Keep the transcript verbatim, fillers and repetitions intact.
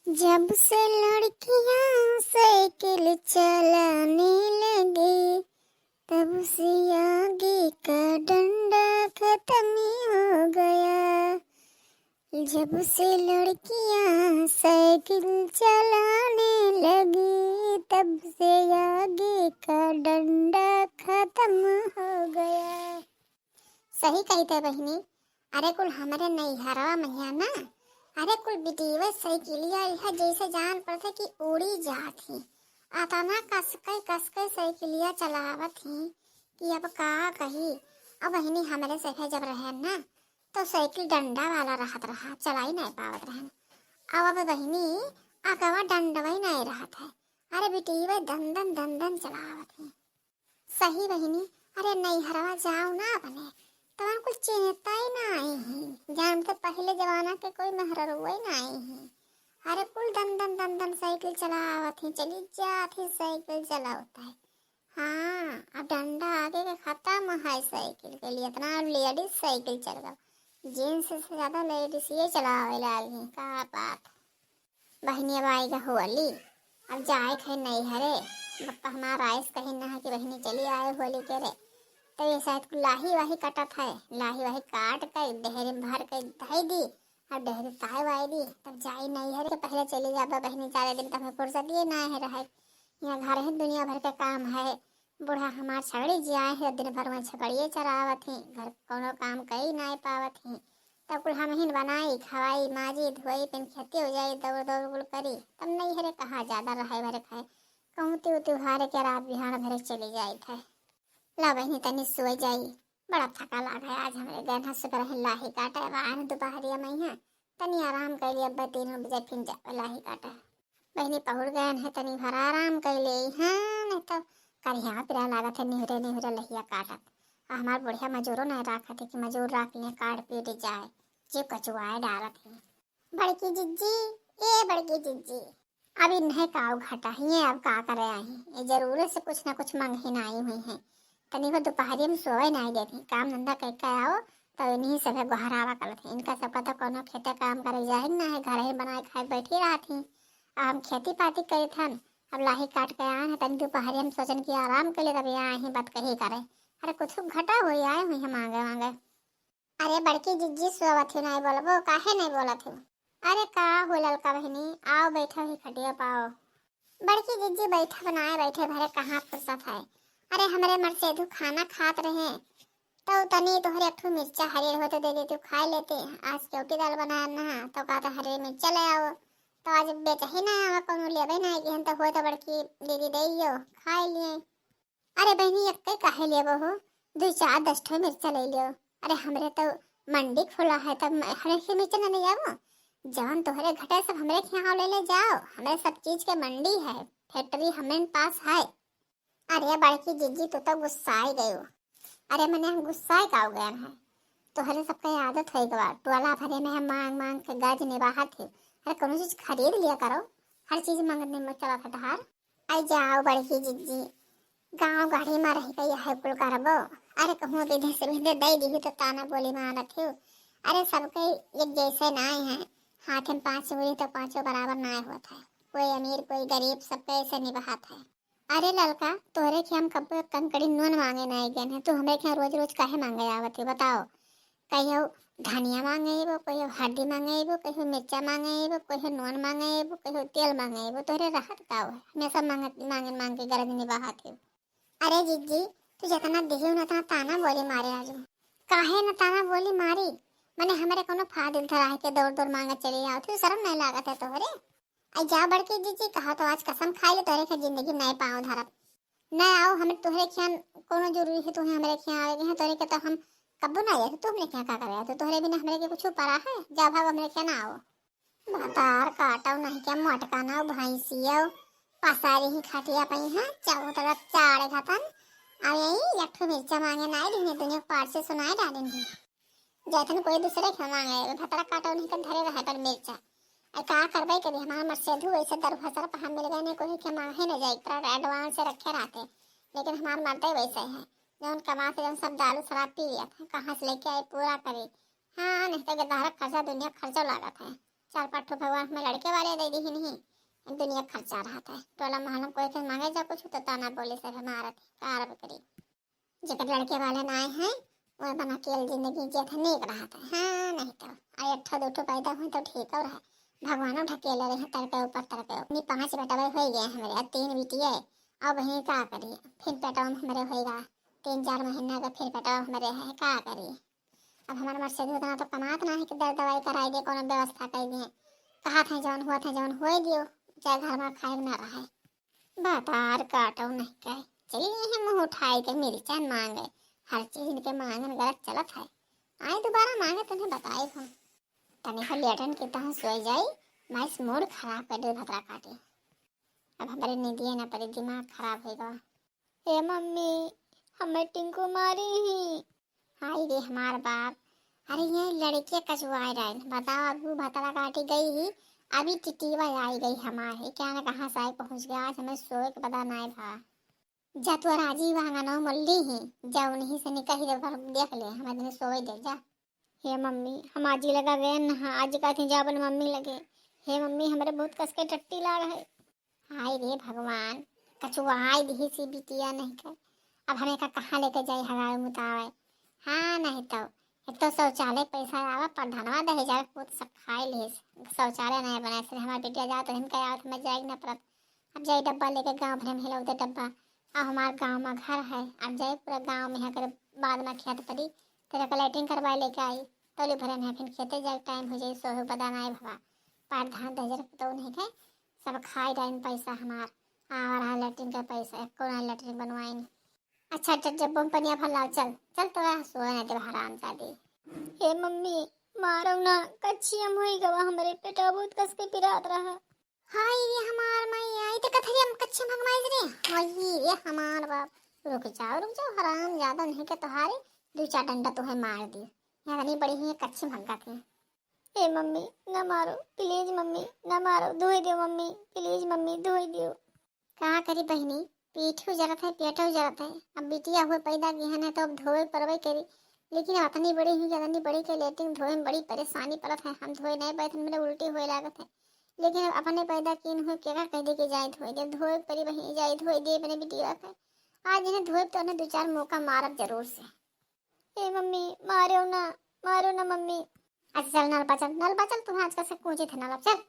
जब से लड़कियां साइकिल चलाने लगी, तब से आगे का डंडा खत्म हो गया। जब से लड़कियां साइकिल चलाने लगी, तब से आगे का डंडा खत्म हो गया। सही कहित है बहिनी। अरे कुल हमरे नैहरवा महिया ना, अरे कुल बिटियवे साइकिलिया यह जैसे जान पड़ते कि उड़ी जात ही। अतना कसके कसके साइकिलिया चलावत ही कि अब का कही। अब बहिनी हमरे सफे जब रहन ना, तो साइकिल डंडा वाला रहत रहा, चलाई नहीं पावत रहन। अब अब बहिनी अगवा डंडवा ही नहीं रहत है। अरे बिटियवे दन दन दन दन चलावत ही। सही बहिनी। अरे नैहरवा जाओ ना अपने, तवन कुल चिन्हता ही ना आई ही। जान तो पहले जमाना के कोई मेहररुआ ही ना आई ही। अरे कुल दन दन दन दन साइकिल चलावत ही, चली जात ही साइकिल चलावत है। हाँ, अब डंडा आगे के खत्म है साइकिल के लिए, इतना लेडीज साइकिल चल गल। जेंट्स से ज्यादा लेडीज ये चलावे लागी, का बात। बहिनी अब आएगा होली, अब जाए थे नैहरे। बप्पा हमार आइस कहीं ना है कि बहिनी चली आए होली के रे। तो ये शायद कुल लाही वाही कटत है, लाही वाही काट के डेहरी में भर के धई दी, अब डेहरी ताय वाय दी, तब जाई नैहरे के पहले चली जाबा बहिनी, ज्यादा दिन तब फुर्सत ये ना है रहे। यहाँ घर ही दुनिया भर के काम है। बूढ़ा हमार छगड़ी जियाए है, दिन भर में छगड़िए चरावत ही, घर कोनो काम कई नाय पावत ही। तब कुल हमहिन बनाई, खवाई, माजी, धोई, फिर खेती हो जाई, दौड़ दौड़ कुल करी। तब नैहरे कहाँ ज्यादा रहे भरे खाए, कहूँ त्यू त्योहार के रात बिहान भरे चली जाई थे। ला बहिनी तनी सोई जाई, बड़ा थका लागे आज हमरे गहना सुबह रहे लाही काटे, वाहन दोपहरिया में है, तनी आराम कर ली, अब तीनों बजे फिर जाबे लाही काटे। बहिनी पहुर गयन है, तनी भर आराम कर ले। हाँ, नहीं तो करिहा पिरा लागत है, निहुरे निहुरे लहिया काटत। आ हमार बुढ़िया मजूरो नहीं राखत है कि मजूर राख लिए, काट पीट जाए, जीव कचुआए डारत है। बड़की जिज्जी, ए बड़की जिज्जी, अब इन्हें काव घटा ही है, अब का करे आई, ये जरूरे से कुछ ना कुछ मंगही ना आई हुई है। तनी को दोपहरी में सोए नहीं देती, काम धंधा करके आओ, तो इन्हीं सभे गोहरावा करत है। इनका सबका तो कोनो खेते काम करे जाए ना है, घर ही बनाए खाए बैठी रहत ही। आ हम खेती पाती करी थन, अब लाही काट के आए हैं, तनी दोपहरी हम सोचन कि आराम के लिए तब यहाँ ही बात कही करे। अरे कुछ घटा हुई आए हुई हम मांगे मांगे। अरे बड़की जिज्जी सोवत ही नहीं बोलबो, काहे नहीं बोलत हो? अरे का हो ललका बहिनी, आओ बैठो ही खटिया पाओ। बड़की जिज्जी बैठब नाय, बैठे भरे कहाँ फुर्सत है। अरे हमरे मरसेधु खाना खात रहे, तो तनी तोहरे एक ठो मिर्चा हरियर होते दे देती, खाए लेते। आज केवटी दाल बनाया ना, तो कहा था हरियर मिर्चा ले आओ। तो आज बेचही ना आवा, कोनो लेबे ना कि हम तो हो तो बड़की दीदी दे यो, खाए लिए। अरे बहिनी, एक्के काहे लेबो हो? दुई चार दस ठो मिर्चा ले लियो। अरे हमरे तो मंडी खुला है, तब हरे के मिर्चा ना ले जाबो। जवन तोहरे घटे सब हमरे के यहाँ ले ले जाओ, हमरे सब चीज के मंडी है, फैक्ट्री हमरे पास है। अरे बड़की जिज्जी, तू तो गुस्साई गयो। अरे मने हम गुस्साए का हो गए हैं, तोहरे सबके आदत हो गवा, टोला भरे में हम मांग मांग के गर्ज निवाहत है। अरे कोनो चीज खरीद लिया करो, हर चीज मांगने में चला था तहार। आई जाओ बड़की जिज्जी, गाँव गाड़ी में रह के यह कुल करबो। अरे कहूँ विधे से विधे दे दी तो ताना बोली मारत हो। अरे सबके एक जैसे नाय है, हाथ में पाँच उंगली तो पाँचों बराबर नाय होत है, कोई अमीर कोई गरीब सबके ऐसे निभात है। अरे ललका, तोहरे के हम कब्बो एक कंकड़ी नून मांगे नाय गए हैं, तू हमरे के रोज रोज काहे मांगे आवत है बताओ? कहियो धनिया मांगे अइबो, कहियो हरदी मांगे अइबो, कहियो मिर्चा मांगे अइबो, कहियो नून मांगे अइबो, कहियो तेल मांगे अइबो। तोहरे रहत का हो? हमेशा मांगत, मांगे, मांग के गरज निभात हो। अरे जिज्जी, तू जितना देही न उतना ताना बोली मारे आजू। काहे न ताना बोली मारी? मने हमरे कोनो फादिल धराहे के दौड़ दौड़ मांगे चली आओ, तू शर्म नहीं लागत है तोहरे? आई जा बड़की जिज्जी, कहा तो आज कसम खाई ले, तोहरे के जिंदगी में नहीं पाँव धरब। न आओ, हमें तोहरे खियान कोनो जरूरी है, तोहे हमरे खियान आवे के है, तोहरे के तो हम कब्बो ना आए, तू हमरे खियान का करे आए, तो तोहरे बिना हमरे के कुछ परा है, जा भाग हमरे खियान ना आओ। भतार काटो नहीं क्या मोटका ना भैंसियो, पसारी ही खटिया पई है, चारों तरफ चाड़े घतन, अब यही एक ठो मिर्चा मांगे ना आई, दुनिया पार से सुनाए डालेंगे। जैतन कोई दूसरे के मांगे, भतरा काटो नहीं के धरे रहे पर मिर्चा। अरे का करबे कभी, हमार मरसेधु वैसे दरभसर पर हम मिल गए नहीं, कोई के मांगे न जाए, पर एडवांस से रखे रहते, लेकिन हमार मर्दे वैसे है, जौन कमा से जौन सब दारू शराब पी लिया था, कहाँ से लेके आए पूरा करी। हाँ, नहीं तो गदारक खर्चा दुनिया खर्चो लागत है। चार पाँच ठो भगवान हमें लड़के वाले दे दी नहीं, दुनिया खर्चा रहत है। टोला मोहल्ला में कोई के मांगे जा कुछ तो ताना बोले सब मारत है, का अरब करी। जेकर लड़के वाले ना आए हैं, वो अपन अकेल जिंदगी जियत है, नीक रहत है। हाँ, नहीं तो। आ एक ठो दो ठो पैदा हुए तो ठीक और है। भगवानो ढकेले रहे तरके ऊपर तरके ऊपर। नहीं, पांच बेटवे हो गए हमरे, अब तीन बिटिया है। अब वहीं का करी, फिर पेटवा में हमरे होएगा, तीन चार महीना का फिर पेटवा में हमरे है, का करी। अब हमार मर्सेधू उतना तो कमात ना है कि दर दवाई कराई दे, कोनो व्यवस्था कर दिए। कहत है जौन हुआ था, जौन होए दियो, चाहे घर में खाए ना रहे। बतार काटो नहीं कहे, चली यही मुँह उठाई के मिर्चा मांगे, हर चीज इनके मांगन गलत चलत है। आए दोबारा मांगे तुम्हें बताई हम। तनी सा लेटन के तहाँ सोए जाई, माइस मूड खराब कर दे भतरा काटे। अब हमरे नींदिए ना पड़ी, दिमाग खराब होएगा। ए मम्मी, हमें टिंकू मारी ही। हाय रे हमार बाप, अरे ये लड़के कचुआए रहे, बताओ अब वो भतरा काटी गई ही, अभी टिटीवा आई गई हमार है, क्या ना कहाँ से आई पहुँच गया, आज हमें सोए के पता नहीं भा। जा तू राजी वांगनो मुल्ली ही, जा उन्हीं से निकल ही देख ले, हमें दिन सोए दे जा। हे मम्मी, हम आजी लगा गए न, हाँ, आजी कहती जा अपन मम्मी लगे। हे मम्मी, हमरे बहुत कस के टट्टी लाग है। हाय रे भगवान, कचुआई दिही सी बिटिया नहीं के। अब हमें का कहाँ लेके जाई हगावे मुतावे। हाँ, नहीं तो एक तो शौचालय पैसा आवा, प्रधानवा दहेजा के पूत सब खाए लेस। शौचालय नहीं बनाए, सिर्फ हमार बिटिया जात रहिन का आवत, हमें जाए के ना पड़त। अब जाई डब्बा लेके गाँव भरे में हिलौते डब्बा। अब हमार गाँव में घर है, अब जाई पूरा गाँव में है करे बाद में खेत पड़ी, तेरे को लेटरिन करवाए लेके आई। तौली भरे में फिर खेते जाए टाइम हो जाई, सोहे बदा नाई भवा। प्रधान दहेजर पुतौ नहीं के, सब खाई डाइन पैसा हमार। आ रहा लेटरिन का पैसा, एको ना लेटरिन बनवाइन। अच्छा, चल, जब बम पनिया भर लाओ, चल, चल, तो वह सोए ना देव हराम जादी। हे मम्मी, मारो ना, कच्ची हम होई गवा, हमरे पेटा बहुत कस के पिरात रहा। हाय रे हमार माई, आई तो कथरिया में कच्ची भगवाई रे। हाय रे हमार बाप, रुक जाओ, रुक जाओ, हराम ज्यादा नहीं के तोहारे, दो चार डंडा तुहे मार दी। इतनी बड़ी ही कच्ची भग्गा थी। ए मम्मी, ना मारो, प्लीज मम्मी, ना मारो, धोई दियो मम्मी, प्लीज मम्मी, धोई दियो। का करी बहिनी, पीठो जरत है, पेटो जरत है। अब बिटिया हुए पैदा की है ना, तो अब धोए परबे करी। लेकिन अब अतनी बड़ी हुई, अतनी बड़ी के लेटरिन धोए में बड़ी परेशानी पड़त है। हम धोए नहीं पाए थे, मेरे उल्टी हुए लागत है। लेकिन अब अपने पैदा की हुए, केका कह दे के जाए धोए दे, धोए परी बहिनी, जाए धोए दे अपने बिटिया के। आज इन्हें धोए तो उन्हें दो चार मौका मारब जरूर से। ए मम्मी, मारो ना, मारो ना मम्मी। अच्छा चल नलपा चल, नलपा चल, तू आज का से कूची थे नलप चल।